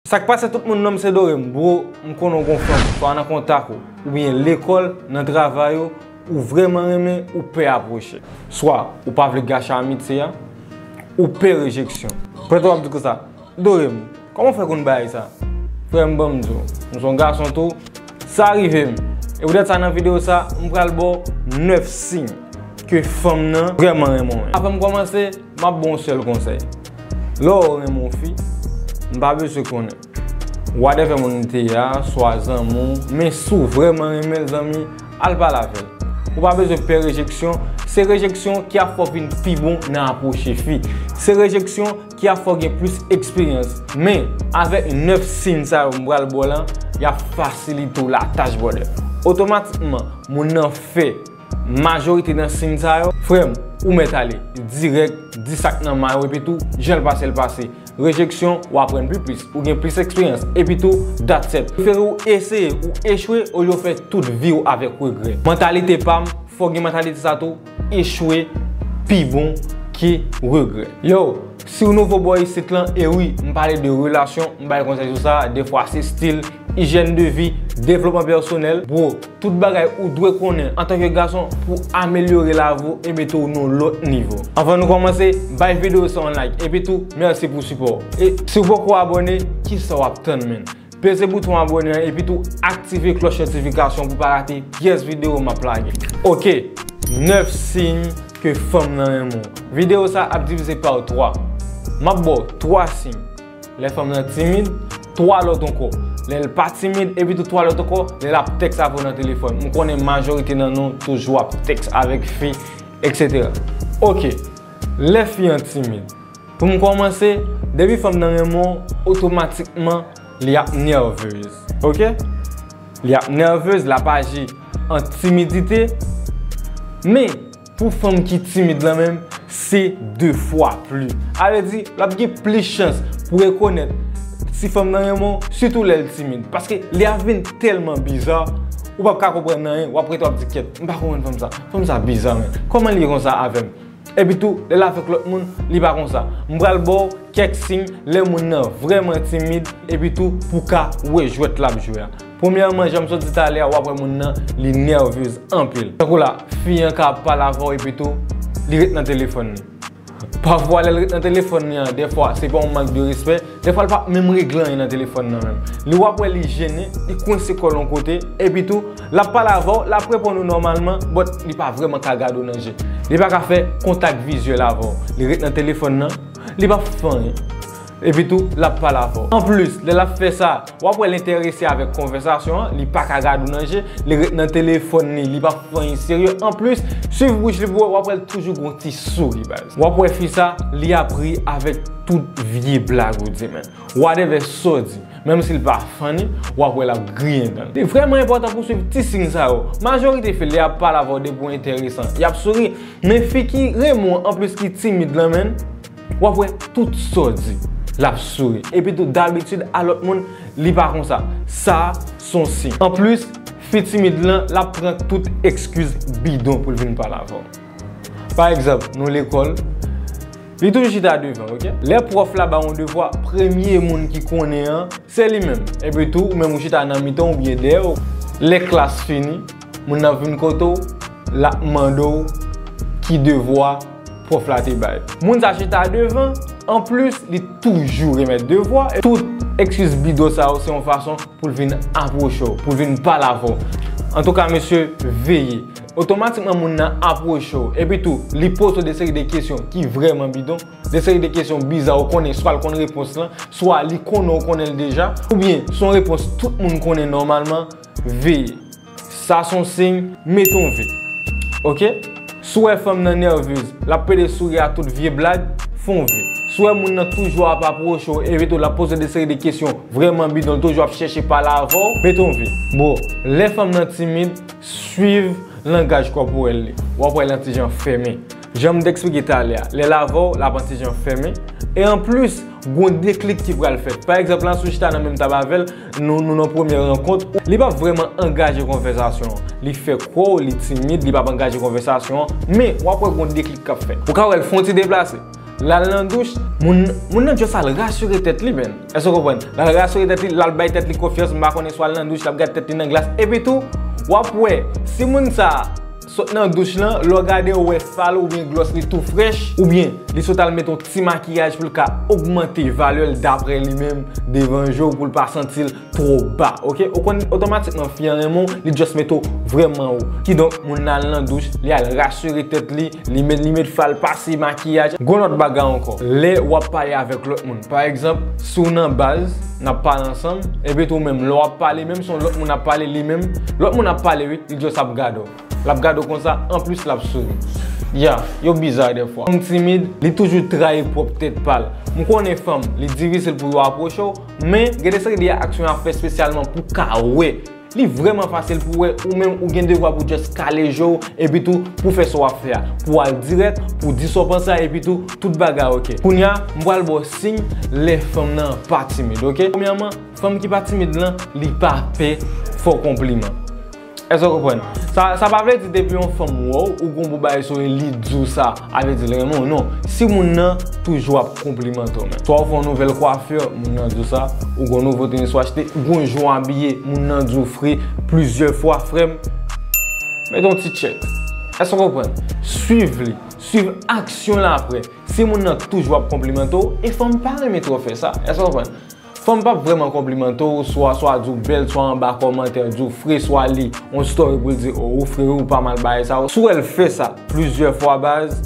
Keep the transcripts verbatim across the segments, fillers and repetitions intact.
Sa k pase tout moun, non m se Dorem. Bro, m konnen w gon fanm, swa nan kontak ou, oubyen lekòl, nan travay ou, ou vrèman renmen, ou pè apwoche. Swa ou pa vle gache amitye a, ou pè rejeksyon. Petèt w ap di konsa, Dorem, kòman w fè konn bagay sa? Frè m, ban m di w, m se yon gason tou, sa rive m. E poutèt sa, nan videyo sa, m pral ba w nèf siy ke fanm nan vrèman renmen w. Avan m kòmanse, m ap ba w yon sèl konsèy. Lè w renmen yon fi, m pa bezwen konnen. Whatever moun li te ye a, swa zanmi w, men si w vrèman renmen l, zanmi, al pale avè l. Ou pa bezwen pè rejeksyon, se rejeksyon ki ap fè w vin pi bon nan apwoche fi. Se rejeksyon ki ap fè w gen plis eksperyans. Men, avèk nèf siy sa yo m pral ba w la, y ap fasilite w latach, brother. Otomatikman, moun nan fè majorite nan siy sa yo, frè m, ou mèt ale dirèk, di sa k nan may ou, epitou, jan l pase, l pase. Rejeksyon, w aprann pi plis, ou gen plis eksperyans, epitou, that's it. Prefere w eseye, ou echwe, olye w fè tout vi w avèk regrè. Mantalite pa m, fò w gen mantalite sa tou, echwe pi bon ke regrè. Yo, si w nouvo bò isit lan, e wi, m pale de relasyon, m bay konsèy sou sa, defwa se stil, ijyèn de vi, devlopman pèsonèl. Bro, tout bagay ou dwe konnen antanke gason pou amelyore lavi w e mete w nan yon lòt nivo. Anvan nou kòmanse, bay videyo sa yon like, epitou, mèsi pou sipò w. E si w poko abòne, kisa w ap tann, menn? Peze bouton abòne an, epitou aktive klòch notifikasyon pou pa rate pyès videyo m ap lage. Oke, nèf siy ke fanm nan renmen w. Videyo sa ap divize pa twa. M ap ba w twa siy. Lè fanm nan timid, twa lòt ankò. Lè l pa timid, epitou twa lòt ankò, lè l ap tèks avè w nan telefòn. M konnen majorite nan nou toujou ap tèks avèk fi, etsetera. Oke, lè fi an timid. Pou m kòmanse, depi fanm nan renmen w, otomatikman, li ap nèvez. Oke? Li ap nèvez, l ap aji an timidite. Men, pou fanm ki timid lan menm, se de fwa pli. Sa vle di, l ap gen plis chans pou rekonèt si fanm nan renmen w, sitou lè l timid. Paske li ap vin tèlman biza, ou p ap ka konprann anyen, w ap rete w ap di, "Kyèt, m pa konprann fanm sa. Fanm sa biza, men. Kòman li ye konsa avè m?" Epitou, lè l avèk lòt moun, li pa konsa. M pral ba w kèk siy lè moun nan vrèman timid, epitou pou w ka wè jwèt l ap jwe a. Premyèman, jan m sot di talè a, w ap wè moun nan, li nèvez anpil. Tankou la, fi an ka ap pale avè w, epitou, li ret nan telefòn li. Pafwa, lè l ret nan telefòn li an, dèfwa, se pa yon mank de respè, dèfwa, l p ap menm regle anyen nan telefòn nan menm. Li, w ap wè li jennen, li kwense kò l yon kote, epitou, l ap pale avè w, l ap reponn ou nòmalman, but li pa vrèman ka gade w nan je. Li pa ka fè kontak vizyèl avè w. Li ret nan telefòn nan, li p ap fè anyen. Epitou, l ap pale avè w. Anplis, lè l ap fè sa, w ap wè l enterese avèk konvèsasyon an, li pa ka gade w nan je, li ret nan telefòn li, li p ap fè anyen serye. Anplis, swiv bouch li pou wè, w ap wè l toujou gon ti souri, baz. W ap wè fi sa, li ap ri avèk tout vye blag ou di, menn. Whatever sa w di, menm si l pa funny, w ap wè l ap griyen dan l. Li vrèman enpòtan pou w swiv ti siy sa yo. Majorite fi, lè y ap pale avè w depi w enteresan, y ap souri. Men fi ki renmen w, anplis ki timid lan, menn, w ap wè tout sa w di, l ap souri. Epitou, dabitid, a lòt moun, li pa konsa. Sa, s on siy. Anplis, fi timid lan, l ap pran tout ekskiz bidon pou l vin pale avè w. Pa egzanp, nou lekòl, li toujou chita devan, oke? Lè pwòf la ba w yon devwa, premye moun ki konnen an, se li menm. Epitou, ou menm ou chita nan mitan oubyen dèyè w. Lè klas fini, moun nan vin kote w, l ap mande w ki devwa pwòf la te bay. Moun sa chita devan, anplis, li toujou remèt devwa. Tout ekskiz bidon sa yo, se yon fason pou l vin apwoche w, pou l vin pale avè w. Antouka, mesye, veye. Otomatikman, moun nan apwoche w. Epitou, li poze w de seri de kesyon ki vrèman bidon, de seri de kesyon biza, ou konnen, swa l konn repons lan, swa li konnen ou konnen l deja, oubyen s on repons tout moun konnen nòmalman, veye. Sa s on siy, mete yon V. Oke? Si w wè fanm nan nèvez, l ap pede souri a tout vye blag, fè yon V. Si w wè moun nan toujou ap apwoche w, epitou l ap poze w de seri de kesyon vrèman bidon, l toujou ap chèche pale avè w, mete yon V. Bon, lè fanm nan timid, swiv langaj kòporèl li. W ap wè l yon ti jan fèmen. Jan m te eksplike talè a, lè l avè w, l ap yon ti jan fèmen. E anplis, gon deklik ki pral fèt. Pa egzanp, la, si w chita nan menm tab avè l, nou, nou nan premyè rankont, li p ap vrèman angaje konvèsasyon an. Li fè kwè w li timid, li p ap angaje konvèsasyon an, men w ap wè gon deklik k ap fèt. Ou ka wè l fè yon ti deplase. L al nan douch, moun, moun nan just al rasire tèt li, man. Èske w konprann? L al rasire tèt li, l al bay tèt li konfyans, m pa konnen, swa l nan douch, l ap gade tèt li nan glas. Epi tou, w ap wè, si moun sa a sot nan douch lan, lè w gade, w wè fal oubyen glòs li tou frèch, oubyen li sot al met yon ti makiyaj pou l ka ogmante valè l daprè li menm devan je w, pou l pa santi l twò ba, oke? Ou konn otomatikman fi an renmen w, li just mete w vrèman wo. Kidonk, moun nan al nan douch, li al rasire tèt li, li met, li met fal, pase makiyaj. Gon lòt bagay ankò, lè w ap pale avèk lòt moun. Pa egzanp, si w nan baz, n ap pale ansanm, epi tou menm, lè w ap pale, menm si yon lòt moun ap pale, li menm, lòt moun ap pale, wi, li just ap gade w. L ap gade w konsa, anplis l ap souri. Ya, yo biza dèfwa. Fanm timid, li toujou trayi pwòp tèt pa l. M konnen fanm, li difisil pou yo apwoche w, men gen de seri de aksyon y ap fè espesyalman pou w ka wè. Li vrèman fasil pou w wè, ou menm ou gen devwa pou just kale je w, epi tou pou fè sa w ap fè a. Pou w al dirèk, pou w di sa w panse a, epi tou tout bagay oke. Kounye a, m pral ba w siy lè fanm nan pa timid, oke? Premyèman, fanm ki pa timid lan, li pa pè fè w konpliman. Èske w konprann? Sa, sa pa vle di depi yon fanm wè w, ou gon bon bagay sou li, li di w sa, a vle di l renmen w, non. Si moun nan toujou ap konplimante w, men. Swa w fè yon nouvèl kwafi, moun nan di w sa, ou gon nouvo tenis w achte, gon jan w abiye, moun nan di w fre plizyè fwa, frè m. Mete yon ti tchèk. Èske w konprann? Swiv li. Swiv aksyon l apre. Si moun nan toujou ap konplimante w, e fanm pa renmen twò fè sa. Èske w konprann? Fanm p ap vrèman konplimante w, swa, swa di w bèl, swa anba kòmantè di w fre, swa li yon story pou l di, "O, ou fre wi, ou pa mal bagay sa yo." Si w wè l fè sa plizyè fwa, baz,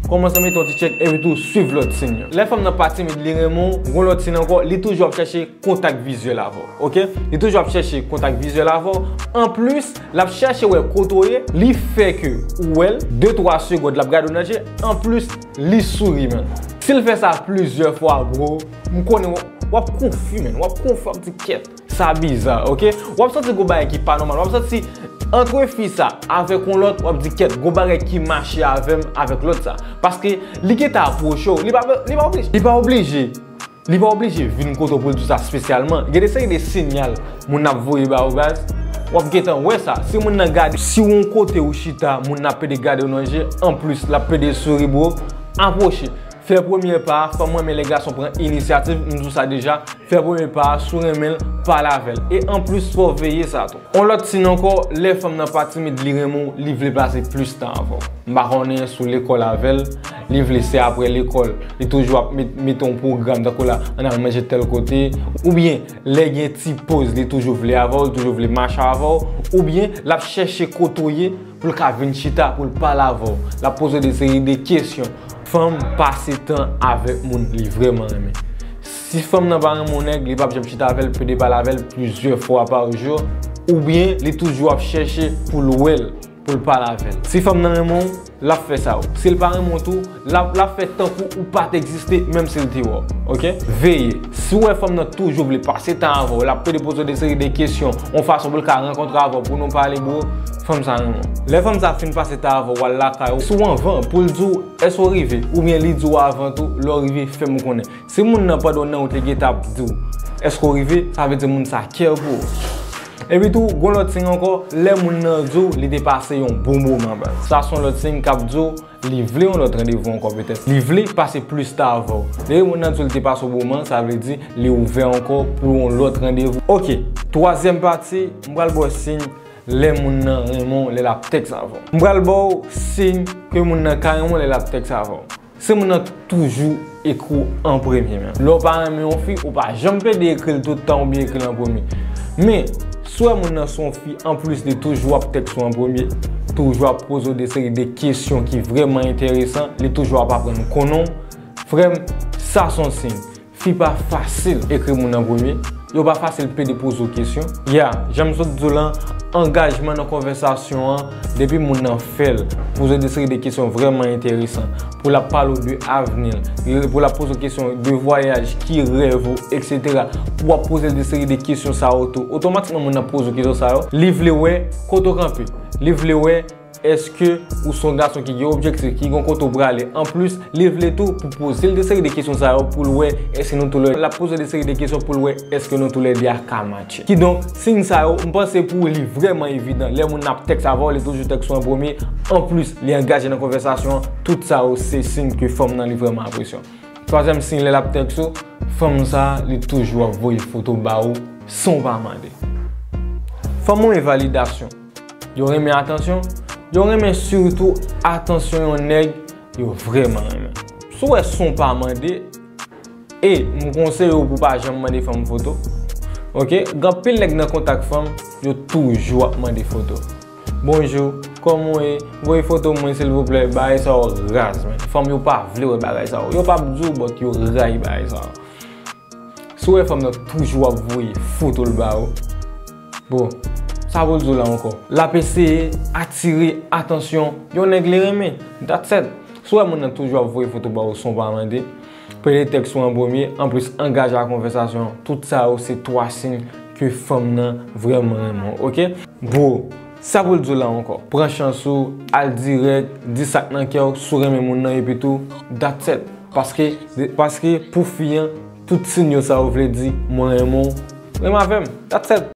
kòmanse mete yon ti tchèk epi tou swiv lòt siy yo. Lè fanm nan pa timid, li renmen w, gon lòt siy ankò, li toujou ap chèche kontak vizyèl avè w, oke? Li toujou ap chèche kontak vizyèl avè w. Anplis, l ap chèche wè kote w ye, li fè ke ou wè l, de twa segond, l ap gade w nan je, anplis, li souri, man. Si l fè sa plizyè fwa, bro, m konnen w, w ap konfi, man. W ap konfi, w ap di, "Kèt, sa biza, oke?" W ap santi gon bagay ki pa nòmal. W ap santi, antre fi sa avèk yon lòt, w ap di, "Kèt, gon bagay ki mache avè m avèk lòt sa." Paske li gentan apwoche w. Li pa, li pa oblije. Li pa oblije. Li pa oblije vin kote w pou l di w sa espesyalman. Gen de seri de siyal moun nan ap voye ba w, baz. W ap gentan wè sa. Si moun nan gade, si w yon kote ou chita, moun nan ap pede gade w nan je, anplis, l ap pede souri, bro. Apwoche. Fè premye pa a, fanm renmen lè gason pran inisyativ, m di w sa deja. Fè premye pa a, si w renmen l, pale avè l. E anplis, fò w veye sa tou. On lòt siy ankò, lè fanm nan pa timid, li renmen w, li vle pase plis tan avè w. M pa konnen si w lekòl avè l, li vle se apre lekòl, li toujou ap met, mete yon pwogram, tankou la, ann al manje tèl kote, oubyen lè gen ti poz, li toujou vle avè w, li toujou vle mache avè w, oubyen l ap chèche kote w ye, pou l ka vin chita, pou l pale avè w. L ap poze w de seri de kesyon. Fanm pase tan avèk moun li vrèman renmen. Si fanm nan pa renmen yon nèg, li p ap janm chita avè l, pede pale avè l plizyè fwa pa jou, oubyen li toujou ap chèche pou l wè l, pou l pale avè l. Si fanm nan renmen w, l ap fè sa wi. Si l pa renmen w tou, l ap, l ap fè tankou ou pa t egziste, menm si l te wè w. Oke? Veye. Si w wè fanm nan toujou vle pase tan avè w, l ap pede poze w de seri de kesyon, yon fason pou l ka rankontre avè w, pou nou pale, bro, fanm sa renmen w. Lè fanm sa fin pase tan avè w, w al lakay ou, si w anvan pou l di w èske w rive, oubyen li di w avan tou, lè w rive, fè m konnen. Si moun nan pandan w nan wout li gentan ap di w èske w rive, sa vle di moun sa care pou ou. Epi tou, gon lòt siy ankò, lè moun nan di w li te pase yon bon moman, baz. Sa se yon lòt siy k ap di w li vle yon lòt randevou ankò petèt. Li vle pase plis tan avè w. Depi moun nan di w li te pase yon bon moman, sa vle di li ouvè ankò pou yon lòt randevou. Oke, twazyèm pati, m pral ba w siy lè moun nan renmen w, lè l ap tèks avè w. M pral ba w siy ke moun nan ka renmen w lè l ap tèks avè w. Se moun nan toujou ekri w an premye menm. Lè w pa renmen yon fi, ou pa janm pede ekri l tout tan oubyen ekri l an premye. Men, si w wè moun nan se yon fi, anplis li toujou ap tèks ou an premye, toujou ap poze w de seri de kesyon ki vrèman enteresan, li toujou ap aprann konnen w, frè m, sa se yon siy. Fi pa fasil ekri moun an premye. Yo pa fasil pede poze w kesyon. Ya, jan m sot di w lan, angajman nan konvèsasyon an, depi moun nan fè l, poze w de seri de kesyon vrèman enteresan, pou l ap pale w de avni l, pou l ap poze w kesyon de vwayaj, ki rèv ou, etsetera. Pou w ap poze l de seri de kesyon sa yo tou. Otomatikman, moun nan poze w kesyon sa yo, li vle wè kote w kanpe. Li vle wè Èske ou se yon gason ki gen objektif, ki gen kote w prale? Anplis, li vle tou pou poze l de seri de kesyon sa yo pou l wè èske nou toulède. L ap poze de seri de kesyon pou l wè èske nou toulède a ka matche. Kidonk, siy sa yo, m panse pou ou li vrèman evidan. Lè moun ap tèks avè w, li toujou tèks ou an premye. Anplis, li angaje nan konvèsasyon an. Tout sa yo se siy ke fanm nan li vrèman apresye w. Twazyèm siy, lè l ap tèks ou, fanm sa a, li toujou ap voye foto ba ou san w pa mande. Fanm renmen validasyon. Yo renmen atansyon. Yo renmen sitou atansyon yon nèg yo vrèman renmen. Si w wè san w pa mande, e m konseye w pou w pa janm mande fanm foto. Oke? Gen anpil nèg nan kontak fanm, yo toujou ap mande foto. Bonjou, kòman w ye? Voye foto mwen silvouplè. Bagay sa yo raz, men. Fanm yo pa vle wè bagay sa yo. Yo p ap di w, but yo rayi bagay sa yo. Si w wè fanm nan toujou ap voye foto l ba ou, bon, sa pou l di w la ankò? L ap eseye atire atansyon yon nèg li renmen. That's it. Si w wè moun nan toujou ap voye foto ba ou san w pa mande, pede tèks ou an premye, anplis angaje a konvèsasyon an, tout sa yo se twa siy ke fanm nan vrèman renmen w, oke? Bro, sa pou l di w la ankò? Pran chans ou, al dirèk, di sa k nan kè w, si w renmen moun nan, epi tou, that's it. Paske, paske pou fi an, tout siy yo sa yo vle di, mwen renmen w, renmen avè m, that's it.